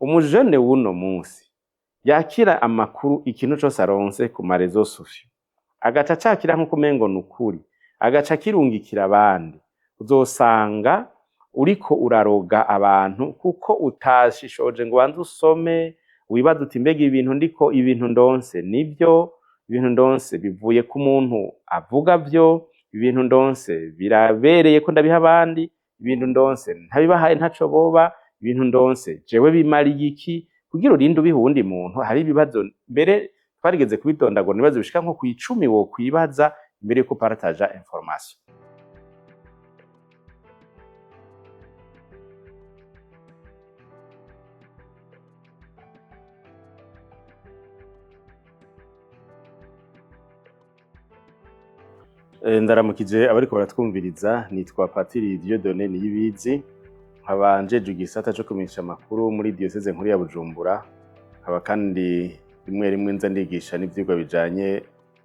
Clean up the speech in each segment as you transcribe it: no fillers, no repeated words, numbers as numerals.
Umujene w'uno munsi yakira amakuru, ikintu cose aronse ku ma réseaux sociaux agaca acakira nk'uko umengo nukuri, agaca akirungikira abandi, uzosanga uriko uraroga abantu, kuko utashishoje ngo ubanze usome, wibaze uti: "Mbega ibintu ndiko, ibintu ndonse nivyo? Ibintu ndonse bivuye ku muntu avuga vyo? Ibintu ndonse birabereye ko ndabiha abandi? Ibintu ndonse ntabibahaye ntaco boba? Ibintu ndonse jewe bimariye iki?" Kugira urinde ubiha uwundi muntu, hari ibibazo mbere twarigeze kubidondagura, ibibazo bishika nko kw'icumi wokwibaza imbere yuko partaja information. Ndaramukije abariko baratwumviriza. Nitwa Patiri Dieudonné Niyibizi, nkaba njejwe igisata co kumenyesha amakuru muri Diyoseze nkuru ya Bujumbura, nkaba kandi rimwe rimwe nza ndigisha n'ivyigwa bijanye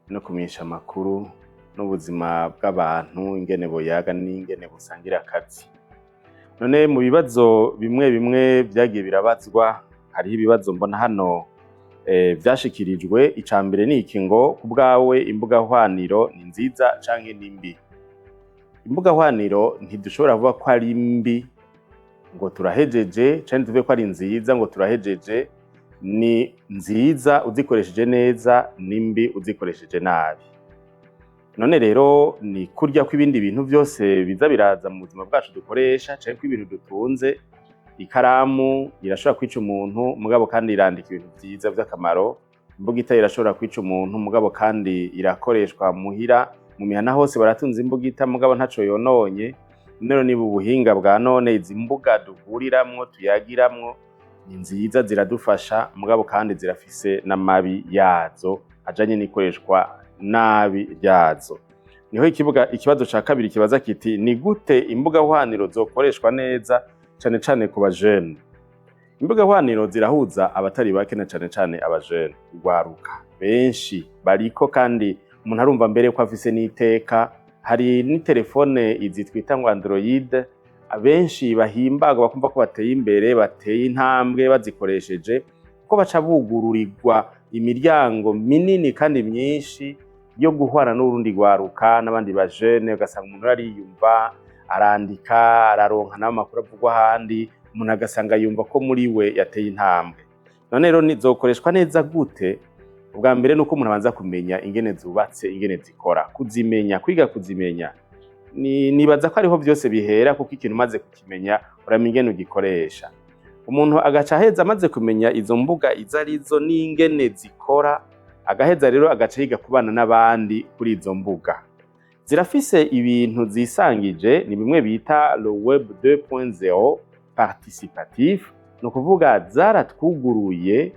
no kumenyesha amakuru n'ubuzima bw'abantu, ingene boyaga n'ingene busangira akazi. None mu bibazo bimwe bimwe vyagiye birabazwa, hariho ibibazo mbona hano vyashikirijwe. Ica mbere ni iki ngo: "Ku bwawe, imbuga hwaniro ni nziza canke ni mbi?" Imbuga hwaniro ntidushobora kuvuga ko ari mbi ngo turahejeje, canke tuvuge ko ari nziza ngo turahejeje. Ni nziza uzikoresheje neza, ni mbi uzikoresheje nabi. None rero ni kurya ko ibindi bintu vyose biza biraza mu buzima bwacu dukoresha, canke ko ibintu dutunze. Ikaramu irashobora kwica umuntu, mugabo kandi irandika ibintu vyiza vy'akamaro. Imbugita irashobora kwica umuntu, mugabo kandi irakoreshwa muhira, mu mihana hose baratunze imbugita, mugabo ntaco yononye. None niba ubuhinga bwa none, izi mbuga duhuriramwo, tuyagiramwo, ni nziza, ziradufasha, mugabo kandi zirafise n'amabi yazo ajanye n'ikoreshwa nabi ryazo. Niho ikibuga ikibazo ca kabiri kibaza kiti: "Ni gute imbuga hwaniro zokoreshwa neza, cane cane ku bajene?" Imbuga hwaniro zirahuza abatari bake, na cane cane abajene, urwaruka benshi bariko, kandi umuntu arumva mbere ko afise n'iteka. Hari n'itelefone izi twita ngo Android, abenshi bahimbagwa bakumva ko bateye imbere, bateye intambwe bazikoresheje, kuko baca bugururirwa imiryango minini kandi myinshi yo guhwana n'urundi rwaruka n'abandi bajene. Ugasanga umuntu ariyumva, arandika, araronka n'amakuru avugwa ahandi, umuntu agasanga yumva ko muri we yateye intambwe. None rero zokoreshwa neza gute? Ubwa mbere nuko umuntu abanza kumenya ingene zubatse, ingene zikora, kuzimenya, kwiga kuzimenya. Nibaza ko ariho byose bihera, kuko ikintu umaze kukimenya uramenya ingene ugikoresha. Umuntu agaca aheza, amaze kumenya izo mbuga izo arizo n'ingene zikora, agaheza rero agaca yiga kubana n'abandi kuri izo mbuga. Zirafise ibintu zisangije, ni bimwe bita le web 2.0 participatif. Ni ukuvuga zaratwuguruye,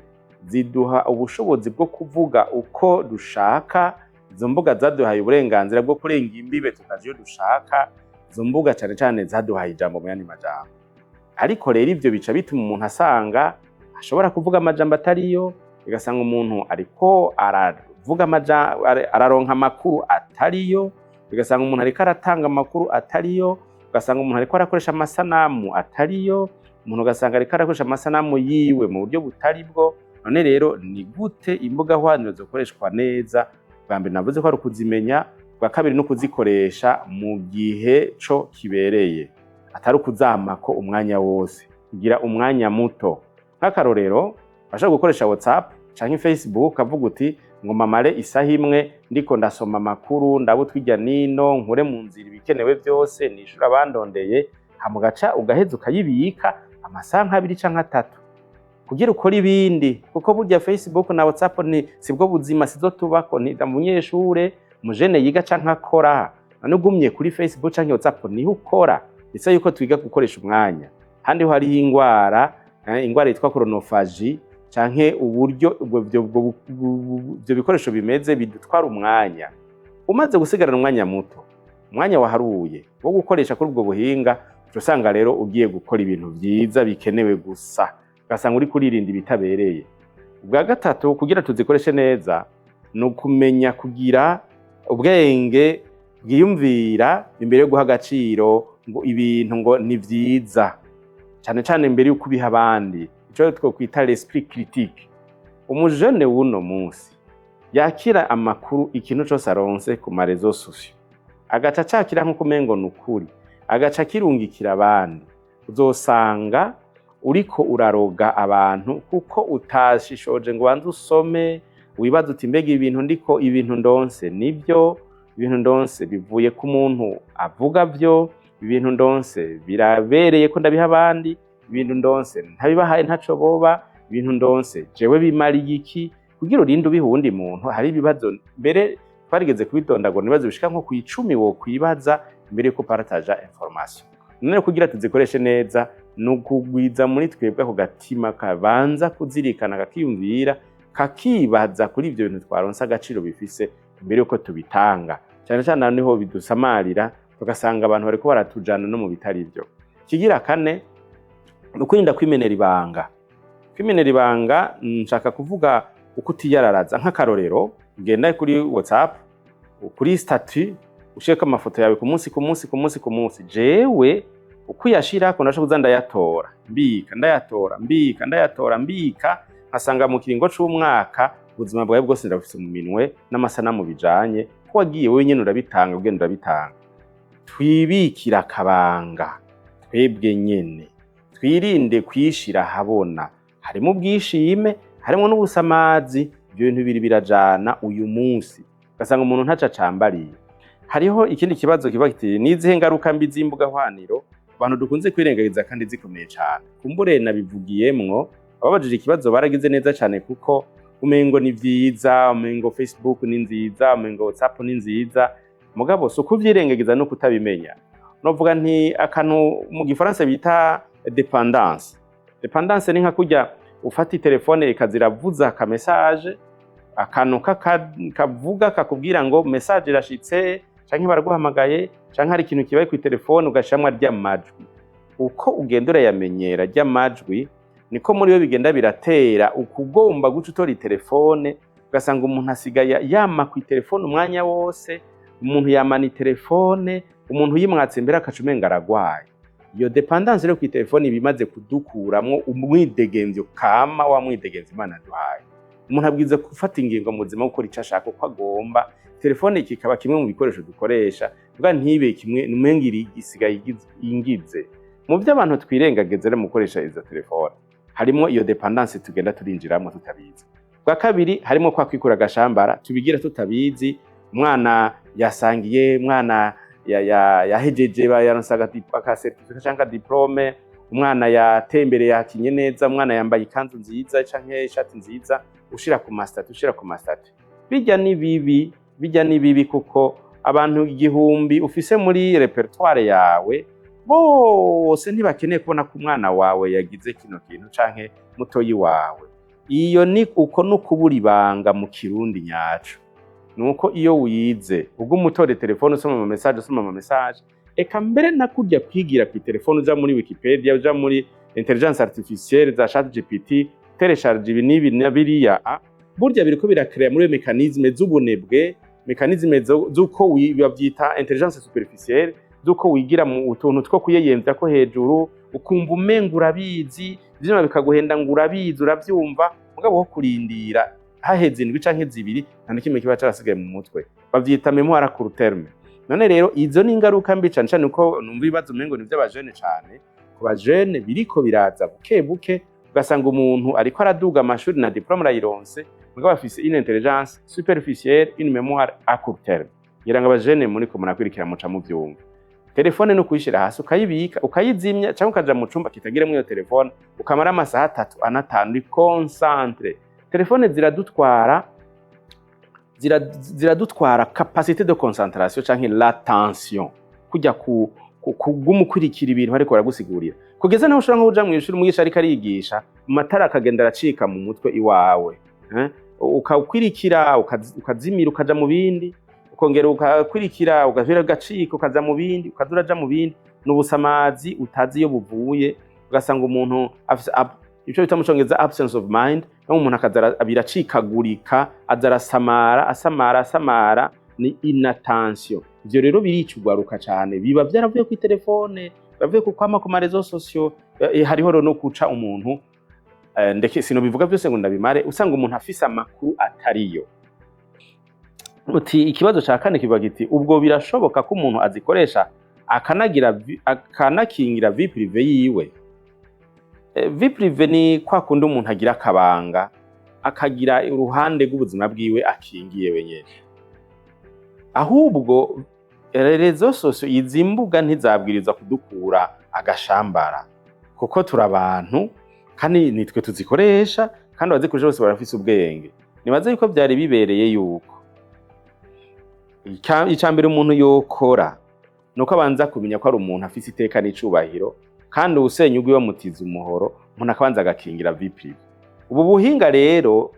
ziduha ubushobozi bwo kuvuga uko dushaka. Izo mbuga zaduhaye uburenganzira bwo kurenga imbibe, tukaja iyo dushaka. Izo mbuga cane cane zaduhaye ijambo, mu yandi majambo. Ariko rero ivyo bica bituma umuntu asanga ashobora kuvuga amajambo atariyo, ugasanga umuntu ariko aravuga araronka amakuru atariyo, ugasanga umuntu ariko aratanga amakuru atariyo, ugasanga umuntu ariko arakoresha amasanamu atariyo, umuntu ugasanga ariko arakoresha amasanamu yiwe mu buryo butari bwo. None rero ni gute imbuga hwaniro zikoreshwa neza? Bwa mbere navuze ko ari ukuzimenya, bwa kabiri no kuzikoresha mu gihe co kibereye, atari ukuzamako umwanya wose, kugira umwanya muto. Nk'akarorero, bashobora gukoresha WhatsApp canke Facebook, ukavuga uti: "Ngo mamare isaha imwe ndiko ndasoma amakuru, ndaba utwirya nino, nkure mu nzira ibikenewe byose, nishura abandondeye." Hama ugaca ugaheza ukayibika amasaha nk'abiri canke atatu kugira ukore ibindi, kuko burya Facebook na WhatsApp ni sibwo buzima, sizo tubako. Ni umunyeshure, umujene yiga canke akora. None ugumye kuri Facebook canke WhatsApp niho ukora? Ndetse yuko twiga gukoresha umwanya. Handi ho hariho ingwara, ingwara yitwa chronophagie, canke uburyo ibyo bikoresho bimeze bidutwara umwanya. Umaze gusigarana umwanya muto, umwanya waharuye wo gukoresha kuri ubwo buhinga, uca usanga rero ugiye gukora ibintu vyiza bikenewe gusa, ugasanga uri kuririnda ibitabereye. Ubwa gatatu, kugira tuzikoreshe neza, ni ukumenya kugira ubwenge bwiyumvira imbere yo guha agaciro ngo ibintu ngo ni vyiza, cane cane imbere y'uko ubiha abandi. Ico twokwita l'esprit critique. Umujene w'uno munsi yakira amakuru, ikintu cose aronse ku ma réseaux sociaux agaca acakira nk'uko umengo ni ukuri, agaca akirungikira abandi, uzosanga uriko uraroga abantu, kuko utashishoje ngo ubanze usome, wibaze uti: "Mbega ibintu ndiko, ibintu ndonse nibyo? Ibintu ndonse bivuye ku muntu avuga vyo? Ibintu ndonse birabereye ko ndabiha abandi? Ibintu ndonse ntabibahaye ntaco boba? Ibintu ndonse jewe bimariye iki?" Kugira urinde ubiha uwundi muntu, hari ibibazo mbere twarigeze kubidondagura, ibibazo bishika nko ku 10 wokwibaza mbere yuko partager information. None kugira tuzikoreshe neza, ni ukugwiza muri twebwe ako gatima kabanza kuzirikana, kakiyumvira, kakibaza kuri ivyo bintu twaronse, agaciro bifise mbere yuko tubitanga. Cyane cyane aho niho bidusamarira, tugasanga abantu bariko baratujana no mu bitari byo. Kigira kane ni ukwirinda kwimenera ibanga. Kwimenera ibanga, nshaka kuvuga uko utiyararaza. Nk'akarorero, ugenda kuri WhatsApp, kuri statut ushireko amafoto yawe ku munsi, ku munsi, ku munsi, ku munsi. Jewe uko uyashirako ndashobora kuza ndayatora mbika, ndayatora mbika, ndayatora mbika, nkasanga mu kiringo c'umwaka ubuzima bwawe bwose ndabufise mu minwe n'amasanamu bijanye ko wagiye wewe nyene urabitanga, ugenda urabitanga. Twibikira akabanga twebwe nyene, twirinde kwishira ahabona. Harimo ubwishime, harimo n'ubusamazi. Ibyo bintu bibiri birajana. Uyu munsi ugasanga umuntu ntaco acambariye. Hariho ikindi kibazo kiba kiti: nizihe ngaruka mbi z'imbuga hwaniro abantu dukunze kwirengagiza kandi zikomeye cane? Kumbure nabivugiyemwo. Ababajije ikibazo baragize neza cane, kuko umengo ni vyiza, umengo Facebook ni nziza, umengo WhatsApp ni nziza, mugabo si ukuvyirengagiza no kutabimenya. Novuga nti akantu mu gifaransa bita dépendance. Dépendance ni nka kurya ufata telefone ikaziravuza aka message, akantu kavuga kakubwira ngo message irashitse, canke baraguhamagaye, canke hari ikintu kibaye ku telefone, ugashamwa ry'amajwi. Uko ugenda urayamenyera ry'amajwi, niko muri yo bigenda biratera ukugomba guca utora telefone. Ugasanga umuntu asigaye yama ku telefone umwanya wose, umuntu yamana telefone, umuntu yimwatse mbere akaca umenga aragwaye. Iyo dépendance rero ku telefone iba imaze kudukuramwo umwidegemvyo kama wa mwidegemvyo Imana duhaye. Umuntu abwiza gufata ingingo mu buzima, gukora ico ashaka uko agomba. Telefone kikaba kimwe mu bikoresho dukoresha, mbwa ntibe kimwe umenga isigaye ingize. Mu byo abantu twirengagiza rero mu gukoresha izo telefone, harimo iyo dépendance tugenda turinjiramo tutabizi. Bwa kabiri, harimo kwa kwikura agashambara tubigira tutabizi. Umwana yasangiye, umwana yahejeje, yaronse aka certificat canke diplôme, umwana yatembereye, yakinye neza, umwana yambaye ikanzu nziza canke ishati nziza, ushira ku ma statuts, ushira ku ma statuts. Bijya ni bibi, bijya ni bibi, kuko abantu 1000 ufise muri répertoire yawe bose ntibakeneye kubona ko umwana wawe yagize kino kintu canke mutoyi wawe. Iyo ni uko no kubura ibanga mu Kirundi nyaco. Nuko iyo wize ubwo umutore telefone, usoma ama message, usoma ama message, eka mbere na kurya kwigira ku telefone, uja muri Wikipedia, uja muri intelligence artificielle za ChatGPT, télécharge ibi n'ibi na biriya, burya biriko birakrea muri mécanisme z'ubunebwe, mécanisme z'uko bavyita intelligence superficielle, z'uko wigira mu tuntu two kuyeyemvya ko hejuru, ukumva umenga urabizi, ivyuma bikaguhenda ngo urabizi, uravyumva, mugabo wo kurindira haheze indwi canke 2 nta na kimwe kiba carasigaye mu mutwe. Bavyita mémoire à court terme. None rero izo ni ingaruka mbi cane cane, uko numva ibibazo umengo ni ivy'abajene cane. Ku bajene biriko biraza buke buke, ugasanga umuntu ariko araduga amashuri na diplôme arayironse, mugabo afise une intelligence superficielle, une mémoire à court terme. Ngira ngo abajene muriko murakwirikira muca muvyumva. Telefone no kuyishira hasi, ukayibika, ukayizimya, cyangwa ukaja mu cumba kitagiramo iyo telefone, ukamara amasaha 3, 4, 5 uri concentré. Telefone ziradutwara, ziradutwara capacité de concentration canke l'attention, kujya ku kuguma ukurikira ibintu ariko baragusigurira, kugeza naho ushobora nko kuja mw'ishuri, umwigisha ariko arigisha, amatara akagenda aracika mu mutwe iwawe, eh? Ukakwirikira, ukazimira, ukaja mu bindi, ukongera ukakwirikira, ugasubira ugacika, ukaja mu bindi, ukaza uraja mu bindi. Ni ubusamazi utazi iyo buvuye. Ugasanga umuntu afise ico bita mu Congereza absence of mind, no umuntu akaza biracikagurika, aza arasamara, asamara, asamara, ni inattention. Ivyo rero birica ugwaruka cane, biba vyaravuye kuri telefone, bavuye ku kwama ku ma réseaux sociaux. Hariho rero no kuca umuntu Ndeke sinobivuga byose ngo ndabimare. Usanga umuntu afise amakuru atariyo. Uti ikibazo ca kane kivuga kiti: ubwo birashoboka ko umuntu azikoresha akanakingira vie privée yiwe? Vie privée ni kwa kundi umuntu agira akabanga, akagira uruhande rw'ubuzima bwiwe akingiye wenyene. Ahubwo réseaux sociaux, izi mbuga, ntizabwirizwa kudukura agashambara, kuko turi abantu kandi nitwe tuzikoresha, kandi abazikoresha bose barafise ubwenge. Nibaze yuko vyari bibereye yuko ica mbere umuntu yokora nuko abanza kumenya ko ari umuntu afise iteka n'icubahiro, kandi uwusenya ugwiwe bamutiza umuhoro. Umuntu akabanza agakingira vie privée. Ubu buhinga rero,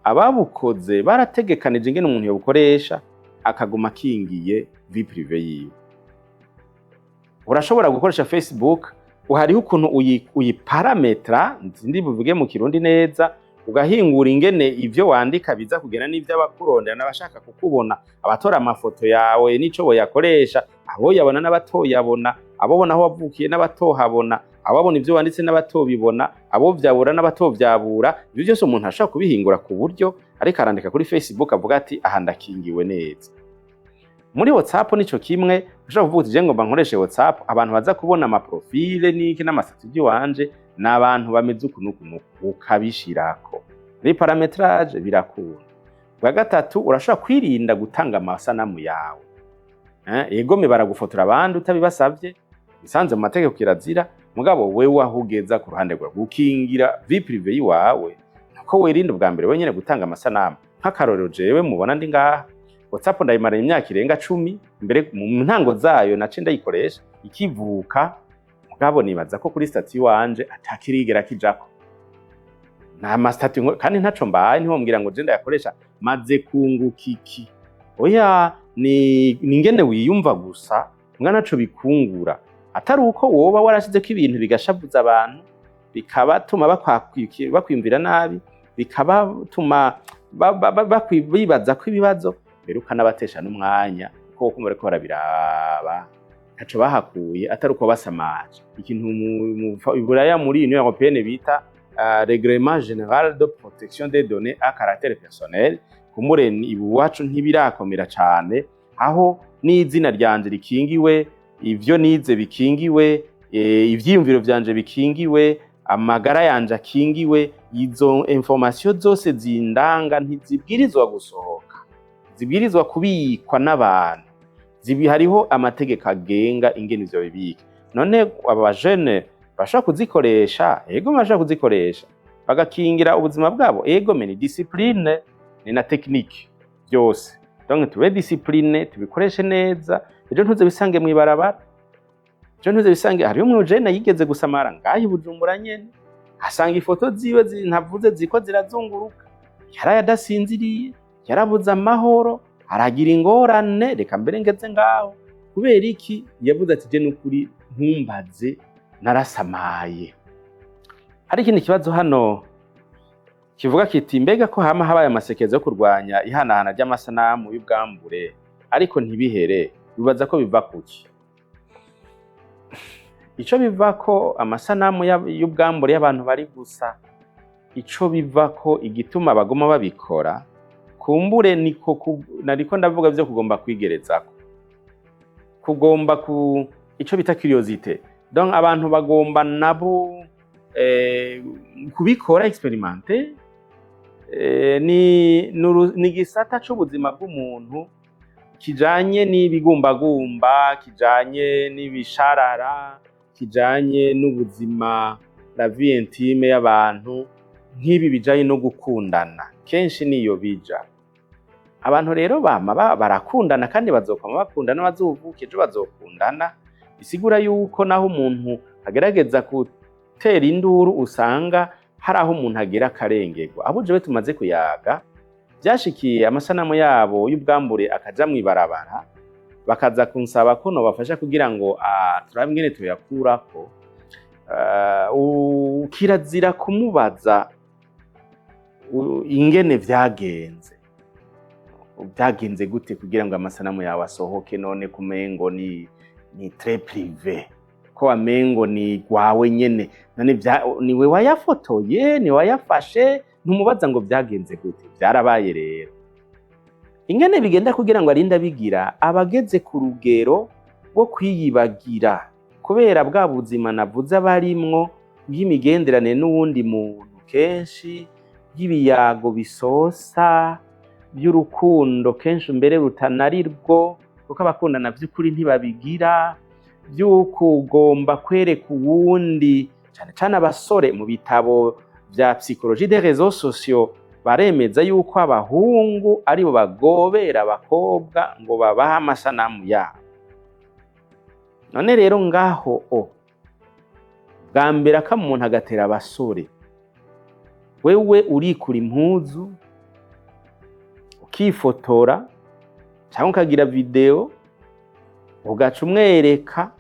ababukoze barategekanije ingene umuntu yobukoresha akaguma akingiye vie privée yiwe. Urashobora gukoresha Facebook, hariho ukuntu uyiparametra, ndi buvuge mu Kirundi neza, ugahingura ingene ivyo wandika biza kugenda n'ivyo abakurondera n'abashaka kukubona, abatora amafoto yawe n'ico boyakoresha, aboyabona n'abatoyabona, abobona aho wavukiye n'abatohabona, ababona ivyo wanditse n'abatobibona, abo vyabura n'abatovyabura. Ivyo vyose umuntu ashobora kubihingura ku buryo ariko arandika kuri Facebook avuga ati: "Aha ndakingiwe neza." Muri WhatsApp nico kimwe. Ushobora kuvuga uti: "Je ngomba nkoreshe WhatsApp, abantu baza kubona ama profile n'iki n'ama statut by'iwanje ni abantu bameze uku n'uku n'uku", ukabishirako muri paramétrage, birakunda. Bwa gatatu, urashobora kwirinda gutanga amasanamu yawe. Egome baragufotora abandi utabibasavye, bisanze mu mategeko kirazira. Mugabo wewe aho ugeza ku ruhande rwawe gukingira vie privée yiwawe, nuko wirinda ubwa mbere wenyene gutanga amasanamu. Nk'akarorero, jewe mubona ndi ngaha, WhatsApp ndayimaranye imyaka irenga 10. Mbere mu ntango zayo nace ndayikoresha ikivuka, mugabo nibaza ko kuri statut wanje atakirigera kijako. Nta ma statut kandi ntaco mbaye. Ntiwombwira ngo je ndayakoresha maze kunguka iki. Oya, ni ingene wiyumva gusa, mbwa ntaco bikungura, atari uko woba warashizeko ibintu bigashavuza abantu, bikabatuma bakwiyumvira nabi, bikabatuma bibaza ko ibibazo, mbere ukanabatesha n'umwanya, kuko kumva bariko barabiraba ntaco bahakuye atari uko basamaje. Ikintu mu Buraya, muri Union Européenne, bita Règlement général de protection des données à caractère personnel, kumure iwacu ntibirakomera cane, aho n'izina ryanje rikingiwe, ivyo nize bikingiwe, ivyiyumviro vyanje bikingiwe, amagara yanje akingiwe. Izo information zose zindanga ntizibwirizwa gusohoka, zibwirizwa kubikwa n'abantu. Hariho amategeko agenga ingene ivyo bibika. None aba bajene bashobora kuzikoresha? Ego, bashobora kuzikoresha bagakingira ubuzima bwabo. Ego, mais ni discipline, ni na technique byose. Donc tube discipline, tubikoreshe neza, ejo ntuze bisange mw'ibarabara, ejo ntuze bisange. Hariho umujene yigeze gusamara ngaho i Bujumbura nyene, asanga ifoto ziwe ntavuze ziko zirazunguruka. Yaraye adasinziriye, yarabuze amahoro, aragira ingorane. Reka mbere ngeze ngaho. Kubera iki? Yavuze ati: "Je nukuri ntumbaze, narasamaye." Hari ikindi kibazo hano kivuga kiti: mbega ko hama habaye amasekezo yo kurwanya ihanahana ry'amasanamu y'ubwambure ariko ntibihere, bibaza ko biva kuki? Ico biva ko amasanamu y'ubwambure y'abantu bari gusa, ico biva ko, igituma baguma babikora, kumbure niko nariko ndavuga vyo kugomba kwigerezako, kugomba ku ico bita curiosité. Donc abantu bagomba nabo kubikora, expérimenter. Ni igisata c'ubuzima bw'umuntu kijanye n'ibigumbagumba, kijanye n'ibisharara, kijanye n'ubuzima, la vie intime y'abantu, nk'ibi bijanye no gukundana. Kenshi niyo bija. Abantu rero bama barakundana kandi bazokwama bakundana, bazovuka ejo bazokundana. Bisigura yuko naho umuntu agerageza gutera induru, usanga hari aho umuntu agera akarengerwa. Abo jewe tumaze kuyaga vyashikiye amasanamu yabo y'ubwambure akaja mw'ibarabara, bakaza kunsaba ko nobafasha kugira ngo turabe ingene toyakurako. Kirazira kumubaza ingene vyagenze. Vyagenze gute kugira ngo amasanamu yawe asohoke? None kumengo ni très privé, ko Ko wamengo ni gwawe nyene. None niwe wayafotoye, ni wayafashe, ntumubaza ngo vyagenze gute? Vyarabaye rero. Ingene bigenda kugira ngo arinde abigira, abageze ku rugero rwo kwiyibagira kubera bwa buzima navuze abarimwo bw'imigenderanire n'uwundi muntu, kenshi bw'ibiyago bisosa by'urukundo, kenshi mbere rutanarirwo, kuko abakundana by'ukuri ntibabigira, by'ukugomba kwereka uwundi, cane cane abasore. Mu bitabo vya psychologie des réseaux sociaux baremeza yuko abahungu aribo bagobera abakobwa ngo babahe amasanamu yabo. None rero ngaho o bwa mbere akamuntu agatera abasore, wewe urikura impuzu ukifotora cyangwa ukagira vidéo, ugaca umwereka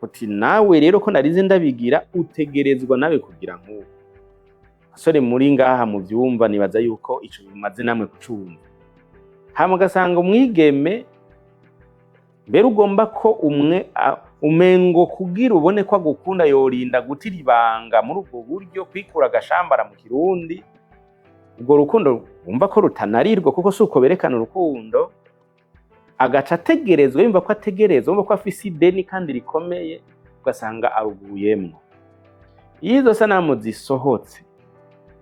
uti: "Nawe rero ko narize ndabigira, utegerezwa nawe kugira nk'ubu." Basore muri ngaha mu byumva, nibaza yuko ico bimaze namwe kucumva. Hama ugasanga umwigeme mbere ugomba ko umwe umengo kugira ubone ko agukunda yorinda gutira ibanga muri ubwo buryo, kwikura agashambara mu Kirundi. Ubwo rukundo wumva ko rutanarirwa, kuko si uko berekana urukundo. Agaca ategerezwa, yumva ko ategerezwa, yumva ko afise ideni kandi rikomeye, ugasanga aruguyemwo. Iyo izo sanamu zisohotse,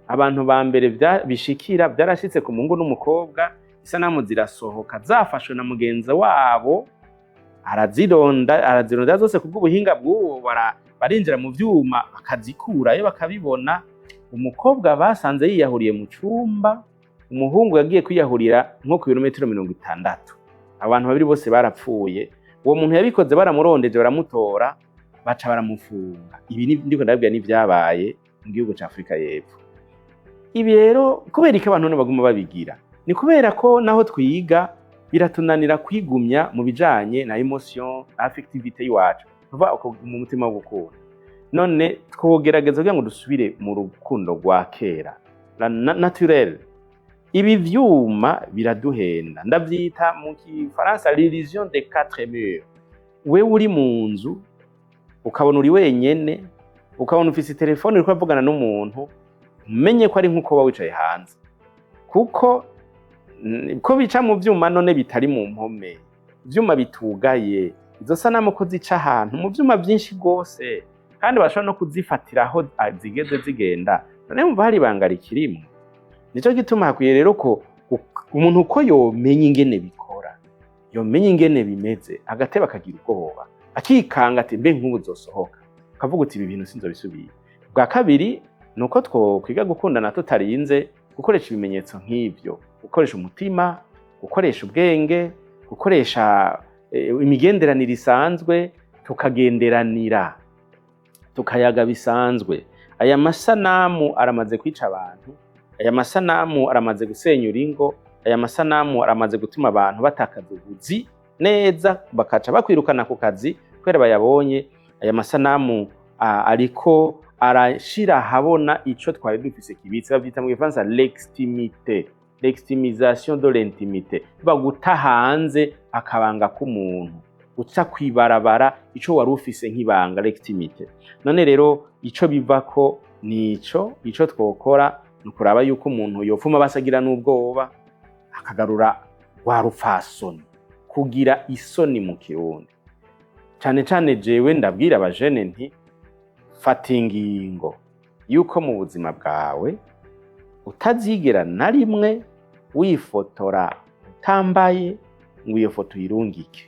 abantu ba mbere bishikira, vyarashitse ku muhungu n'umukobwa, isanamu zirasohoka zafashwe na mugenzi wabo, arazironda, arazironda zose. Kubw'ubuhinga bw'ubu barinjira mu vyuma bakazikurayo, bakabibona. Umukobwa basanze yiyahuriye mu cumba, umuhungu yagiye kwiyahurira nko ku birometero 60. Abantu babiri bose barapfuye. Uwo muntu yabikoze baramurondeje, baramutora, baca baramufunga. Ibi ndiko ndababwira n'ivyabaye mu gihugu ca Afurika y'Epfo. Ibi rero, kubera iki abantu baguma babigira? Ni kubera ko naho twiga biratunanira kwigumya mu bijanye na émotion na affectivité y'iwacu, tuva mu mutima wo gukunda. None twogerageza kugira ngo dusubire mu rukundo rwa kera, la naturel. Ibi vyuma biraduhenda, ndavyita mu Kifaransa l'illusion des quatre murs. Wewe uri mu nzu, ukabona uri wenyene, ukabona ufise telefone uriko uravugana n'umuntu, umenye ko ari nk'uko woba wicaye hanze, kuko ko bica mu vyuma none bitari mu mpome, ivyuma bitugaye. Izo sanamu ko zica ahantu mu vyuma vyinshi rwose, kandi bashobora no kuzifatira aho zigeze zigenda, none wumva hari ibanga rikirimwo? Nico gituma hakwiye rero ko umuntu uko yomenya ingene bikora, yomenya ingene bimeze, agateba akagira ubwoba, akikanga ati: "Mbe nk'ubu zosohoka?" Ukavuga uti: "Ibi bintu sinzobisubira." Bwa kabiri ni uko twokwiga gukundana tutarinze gukoresha ibimenyetso nk'ivyo, gukoresha umutima, gukoresha ubwenge, gukoresha imigenderanire isanzwe, tukagenderanira, tukayaga bisanzwe. Aya masanamu aramaze kwica abantu, aya masanamu aramaze gusenyura ingo, aya masanamu aramaze gutuma abantu batakaza ubuzi neza, bakaca bakwirukana ku kazi kubera bayabonye. Aya masanamu ariko arashira ahabona ico twari dufise kibitse, bavyita mu Gifaransa l'extimité, l'extimisation de l'intimité, biva guta hanze akabanga k'umuntu, guca kwibarabara ico wari ufise nk'ibanga, l'extimité. None rero ico bivako nico, ico twokora ni ukuraba yuko umuntu yopfuma basagira n'ubwoba, akagarura rwa rupfasoni, kugira isoni mu Kirundi. Cane cane jewe ndabwira abajene nti: "Fata ingingo yuko mu buzima bwawe utazigera na rimwe wifotora utambaye ngo iyo foto uyirungike."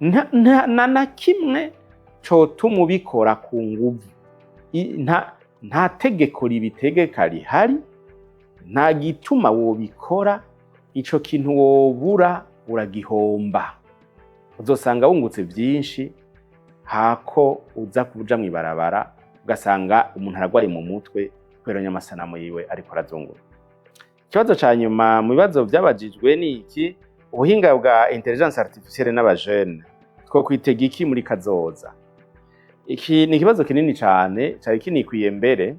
Na kimwe cotuma ubikora ku nguvu. Nta tegeko ribitegeka rihari, nta gituma wobikora. Ico kintu wobura uragihomba, uzosanga wungutse vyinshi hako uza kuja mw'ibarabara ugasanga umuntu aragwaye mu mutwe kubera amasanamu yiwe ariko arazunguruka. Ikibazo ca nyuma mu bibazo vyabajijwe ni iki: ubuhinga bwa intelligence artificielle n'abajene, twokwitega iki muri kazoza? Iki ni ikibazo kinini cane, cari kinikwiye mbere.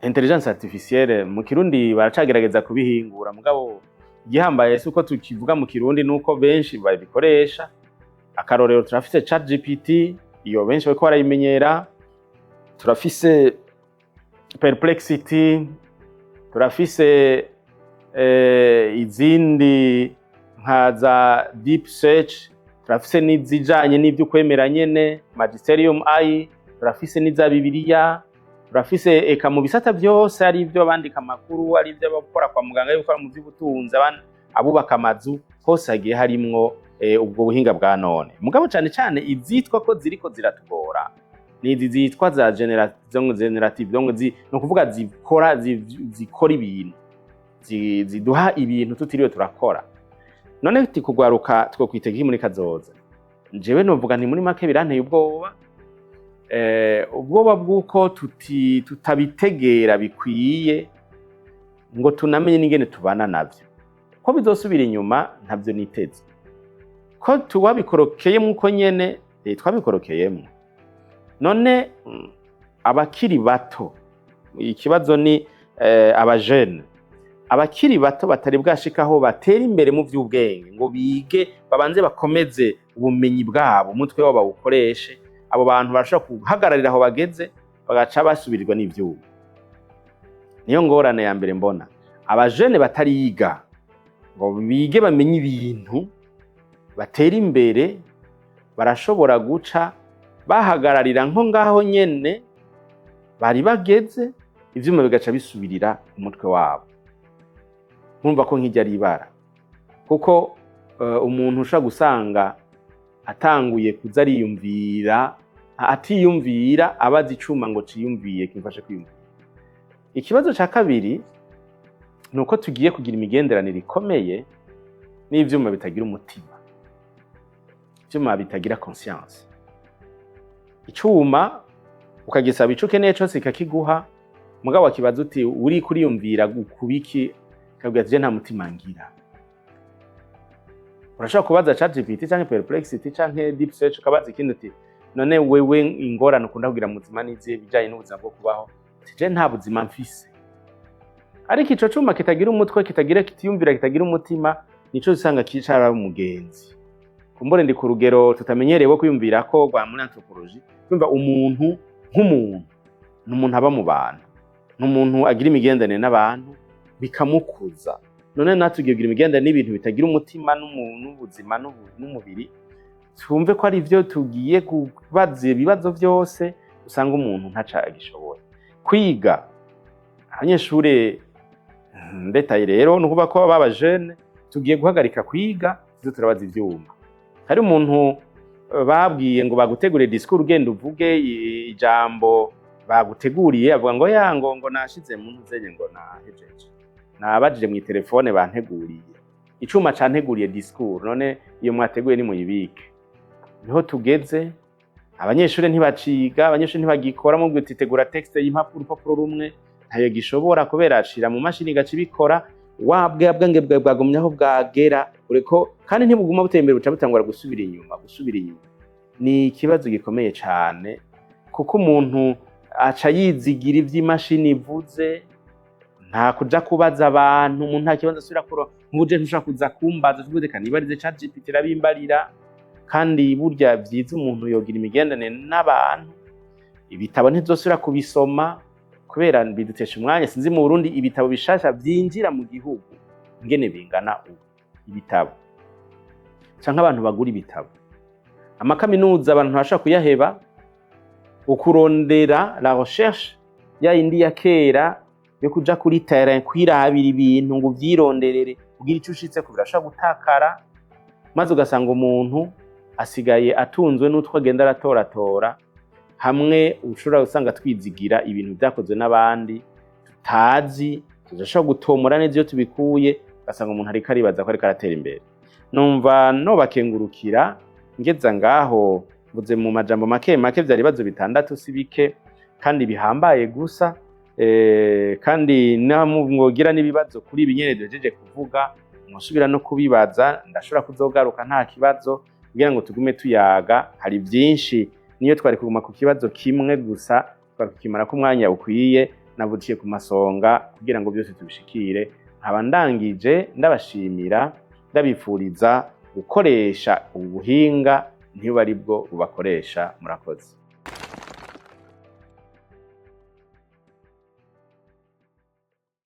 Intelligence artificielle mu Kirundi baracagerageza kubihingura, mugabo igihambaye si uko tukivuga mu Kirundi, nuko benshi babikoresha. Akarorero, turafise ChatGPT, iyo benshi bariko barayimenyera, turafise Perplexity, turafise izindi nka za Deep Search, turafise n'izijanye n'ivyo kwemera nyene, Magisterium AI, turafise n'iza Bibiliya, turafise eka mu bisata vyose, ari ivyo abandika amakuru, ari ivyo abakora kwa muganga, ari gukora mu vy'ubutunzi, abubaka amazu, hose hagiye harimwo ubwo buhinga bwa none. Mugabo cane cane izitwa ko ziriko ziratugora ni izi zitwa za generative, donc ni ukuvuga zikora ibintu, ziduha ibintu tutiriwe turakora. None uti kugwaruka twokwitega iki muri kazoza? Jewe novuga nti muri make biranteye ubwoba, ubwoba bw'uko tutabitegera bikwiye ngo tunamenye n'ingene tubana navyo. Ko bizosubira inyuma ntavyo niteze, ko tuwabikorokeyemwo uko nyene, twabikorokeyemwo. None abakiri bato, ikibazo ni abajene, abakiri bato batari bwashikaho batera imbere mu vy'ubwenge ngo bige, babanze bakomeze ubumenyi bwabo, umutwe wabo bawukoreshe, abo bantu barashobora guhagararira aho bageze bagaca basubirirwa n'ivyuma. Niyo ngorane ya mbere mbona. Abajene batariga ngo bige, bamenye ibintu, batera imbere, barashobora guca bahagararira nko ngaho nyene bari bageze, ivyuma bigaca bisubirira umutwe wabo. Murumva ko nk'iryo ari ibara, kuko umuntu ushobora gusanga atanguye kuza ariyumvira, atiyumvira, abaza icuma ngo ciyumviye, kimfashe kwiyumvira. Ikibazo ca kabiri ni uko tugiye kugira imigenderanire ikomeye n'ivyuma bitagira umutima, ivyuma bitagira conscience. Icuma ukagisaba ico ukeneye cose kikakiguha, mugabo wakibaza uti uri kuriyumvira kubiki, kabwira ati je nta mutima ngira. Urashobora kubaza ChatGPT canke Perplexity canke Deep Search, ukabaza ikindi uti none wewe ingorane ukunda kugira mu buzima n'izihe bijanye n'ubuzima bwo kubaho? Uti je nta buzima mfise. Ariko ico cuma kitagira umutwe, kitagira, kitiyumvira, kitagira umutima, nico usanga kicara umugenzi. Kumbure ndi ku rugero tutamenyerewe kwiyumvira ko rwa muri anthropologie, kwumva umuntu nk'umuntu ni umuntu aba mu bantu, ni umuntu agira imigenderanire n'abantu bikamukuza. None natwe tugiye kugira imigenderanire n'ibintu bitagira umutima n'ubuzima n'umubiri, twumve ko ari vyo tugiye kubaza ibibazo vyose, usanga umuntu ntaca agishoboye kwiga. Abanyeshure ndetaye rero, ni ukuvuga ko baba jene tugiye guhagarika kwiga, tuze turabaza ivyuma. Hari umuntu babwiye ngo bagutegurire discours, ugenda uvuge ijambo baguteguriye, avuga ngo ya ngo nashize mu ntuzenye, ngo nahejeje, nabajije mu telefone banteguriye, icuma canteguriye discours. None iyo mwateguye nimuyibike. Niho tugeze. Abanyeshuri ntibaciga, abanyeshuri ntibagikora. Mubwira uti tegura texte y'impapuro, urupapuro rumwe, ntayo gishobora, kubera ashira mu mashini igaca ibikora. Wa bwa bwenge bwawe bwagumye aho bwagera ureko, kandi ntibuguma butera imbere, buca butangura gusubira inyuma, gusubira inyuma. Ni ikibazo gikomeye cane, kuko umuntu aca yizigira ivy'imashini ivuze, nta kuja kubaza abantu. Umuntu nta kibazo asubira kuro nk'uje, ntushobora kuza kumbaza tuvuze reka nibarize ChatGPT irabimbarira. Kandi burya vyiza umuntu yogira imigenderanire n'abantu. Ibitabo ntizosubira kubisoma kubera bidutesha umwanya. Sinzi mu Burundi ibitabo bishasha vyinjira mu gihugu ingene bingana ubu, ibitabo canke abantu bagura ibitabo. Amakaminuza abantu ntibashobora kuyaheba. Ukurondera la recherche ya yindi ya kera yo kuja kuri terrain, kwirabira ibintu ngo uvyironderere kugira ico ushitseko, birashobora gutakara, maze ugasanga umuntu asigaye atunzwe n'utwo agenda aratoratora, hamwe ushobora gusanga twizigira ibintu vyakozwe n'abandi tutazi, tudashobora gutomora neza iyo tubikuye, ugasanga umuntu ariko aribaza ko ariko aratera imbere. Numva nobakengurukira ngeza ngaho. Mvuze mu majambo make make, vyari ibibazo 6, si bike kandi bihambaye gusa. Kandi mwogira n'ibibazo kuri ibi nyene duhejeje kuvuga, mwosubira no kubibaza, ndashobora kuzogaruka nta kibazo kugira ngo tugume tuyaga. Hari vyinshi, niyo twari kuguma ku kibazo kimwe gusa twari kukimarako umwanya ukwiye. Nabuciye ku masonga kugira ngo byose tubishikire. Nkaba ndangije ndabashimira, ndabifuriza gukoresha ubu buhinga. ntiba ari bwo bubakoresha. Murakoze.